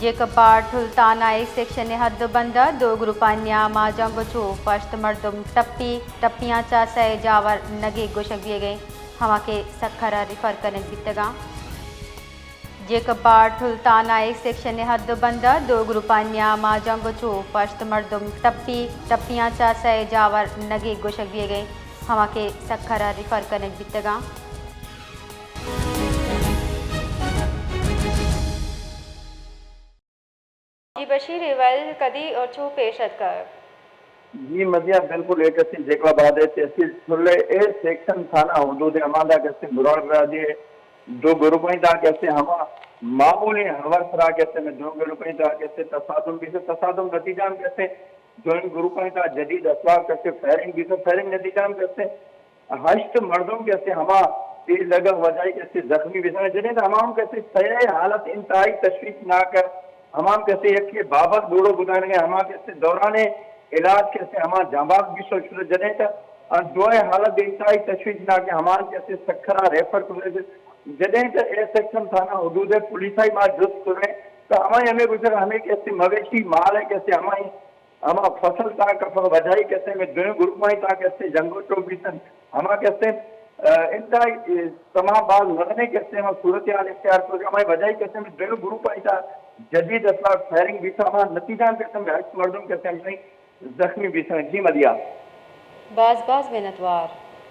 جیکب پاٹ ٹھلتان ء ایک سیکشن ء حد و بند ء دو گروپانی نیام ء جنگ و چوپ، ہشت مردم ٹپی، ٹپیاں چہ سئے جاور نگیگ گوشگ بیگ ء، ہما کہ سکھر ء ریفر کنگ بیتگاں۔ جیکب پاٹ ٹھلتان ء ایک سیکشن ء حد و بند ء دو گروپانی نیام ء جنگ و چوپ، ہشت مردم ٹپی، ٹپیاں چہ سئے جاور نگیگ گوشگ بیگ ء، ہما کہ سکھر ء ریفر کنگ بیتگاں۔ جی بشیر، اے ویل کدی اور چو پیش اتکگ؟ جی مدیہ، بالکل ایک اسی جیکب آباد ء تحصیل ٹھل ء اے سیکشن تھانہ حدود ء ہماندا کسے گراڑ راجی ء دو گروپانی تہا کسے ہما معمولی ہبر سرا کسے میں دو گروپانی تہا کسے تصادم بیسے، تصادم نتیجہ ہم کسے دوئیں گروپانی تہا جدید اسباب کسے فائرنگ بیسے، فائرنگ نتیجہ ہم کسے ہشت مردم کہ استے ہما تیر لگا وجہ کہ استے زخمی بیتگ، جنیں ہما ہم کہ استے سیاہ حالت انتہائی تشویشناک ہے۔ ہما ہم کہ استے یک بابک بوڑو بودانگے، ہما کہ استے دوران علاج کہ استے ہما جانباز بھی شد، جنیں دوئیں حالت انتہائی تشویشناک ہے۔ ہما کہ استے سکھرا ریفر کرے، جنیں اے سیکشن تھانہ حدود ہے، پولیس آئی ما جست کرے تو ہما ہمیں گزر ہمیں کہ استے مویشی مال ہے کہ استے ہما ہما فصل تاں کپگ وجہی کسے میں دوئیں گروپانی تاں کسے جنگ و چوک بیتن، ہما کسے، آ، انتہائی، اے، تمام باز وزنے کسے ہما صورتحال اختیار کرگ، ہمائی وجہی کسے میں دوئیں گروپانی تاں جدید اسلحہ فائرنگ بیتا، ہما نتیجہ کسے میں ہشت مردم کسے ہمیں زخمی بیتن۔ جی مدیا۔ باز باز منتوار۔